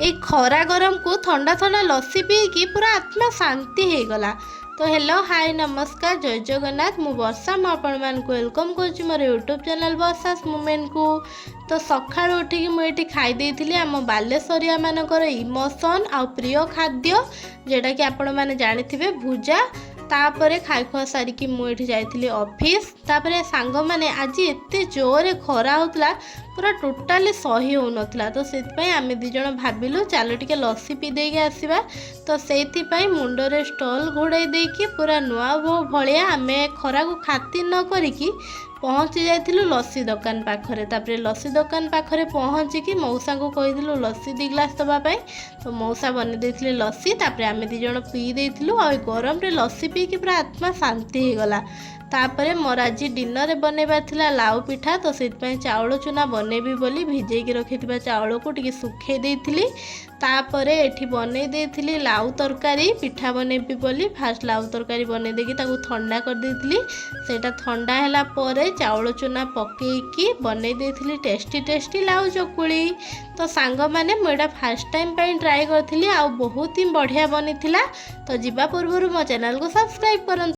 ଏଇ ଖରା ଗରମକୁ ଥଣ୍ଡା ଥଣ୍ଡା ଲସି ପିଇକି ପୁରା ଆତ୍ମା ଶାନ୍ତି ହେଇଗଲା। ତ ହ୍ୟାଲୋ, ହାଇ, ନମସ୍କାର, ଜୟ ଜଗନ୍ନାଥ। ମୁଁ ବର୍ଷା, ମୁଁ ଆପଣମାନଙ୍କୁ welcome କରୁଛି ମୋର ୟୁଟ୍ୟୁବ୍ ଚ୍ୟାନେଲ୍ ବର୍ଷାସ୍ ମୁମେଣ୍ଟକୁ। ତ ସକାଳୁ ଉଠିକି ମୁଁ ଏଇଠି ଖାଇ ଦେଇଥିଲି ଆମ ବାଲେଶ୍ୱରିଆ ମାନଙ୍କର ଇମୋସନ୍ ଆଉ ପ୍ରିୟ ଖାଦ୍ୟ, ଯେଉଁଟାକି ଆପଣମାନେ ଜାଣିଥିବେ, ଭୁଜା। ତାପରେ ଖାଇ ଖୁଆ ସାରିକି ମୁଁ ଏଠି ଯାଇଥିଲି ଅଫିସ୍। ତାପରେ ସାଙ୍ଗମାନେ, ଆଜି ଏତେ ଜୋରରେ ଖରା ହେଉଥିଲା, ପୁରା ଟୋଟାଲି ସହି ହେଉନଥିଲା। ତ ସେଥିପାଇଁ ଆମେ ଦୁଇ ଜଣ ଭାବିଲୁ, ଚାଲ ଟିକେ ଲସି ପିଇ ଦେଇକି ଆସିବା। ତ ସେଇଥିପାଇଁ ମୁଣ୍ଡରେ ଷ୍ଟଲ୍ ଘୋଡ଼େଇ ଦେଇକି ପୁରା ନୂଆ ବୋହୂ ଭଳିଆ ଆମେ ଖରାକୁ ଖାତିର ନ କରିକି ପହଞ୍ଚି ଯାଇଥିଲୁ ଲସି ଦୋକାନ ପାଖରେ। ତାପରେ ଲସି ଦୋକାନ ପାଖରେ ପହଞ୍ଚିକି ମଉସାଙ୍କୁ କହିଥିଲୁ ଲସି 2 ଗ୍ଲାସ୍ ଦେବା ପାଇଁ। ତ ମଉସା ବନେଇ ଦେଇଥିଲେ ଲସି। ତାପରେ ଆମେ ଦୁଇ ଜଣ ପିଇ ଦେଇଥିଲୁ ଆଉ ଏ ଗରମରେ ଲସି ପିଇକି ପୁରା ଆତ୍ମା ଶାନ୍ତି ହେଇଗଲା। ତାପରେ ମୋର ଆଜି ଡିନରରେ ବନେଇବାର ଥିଲା ଲାଉ ପିଠା। ତ ସେଥିପାଇଁ ଚାଉଳ ଚୁନା ବନେଇବି ବୋଲି ଭିଜେଇକି ରଖିଥିବା ଚାଉଳକୁ ଟିକେ ଶୁଖେଇ ଦେଇଥିଲି। ତାପରେ ଏଠି ବନେଇ ଦେଇଥିଲି ଲାଉ ତରକାରୀ। ପିଠା ବନେଇବି ବୋଲି ଫାଷ୍ଟ ଲାଉ ତରକାରୀ ବନେଇ ଦେଇକି ତାକୁ ଥଣ୍ଡା କରିଦେଇଥିଲି। ସେଇଟା ଥଣ୍ଡା ହେଲା ପରେ ଚାଉଳ ଚୁନା ପକେଇକି ବନେଇ ଦେଇଥିଲି ଟେଷ୍ଟି ଟେଷ୍ଟି ଲାଉ ଚକୁଳି। ତ ସାଙ୍ଗମାନେ, ମୁଁ ଏଇଟା ଫାଷ୍ଟ ଟାଇମ୍ ପାଇଁ ଟ୍ରାଏ କରିଥିଲି ଆଉ ବହୁତ ହିଁ ବଢ଼ିଆ ବନିଥିଲା। ତ ଯିବା ପୂର୍ବରୁ ମୋ ଚ୍ୟାନେଲକୁ ସବସ୍କ୍ରାଇବ୍ କରନ୍ତୁ।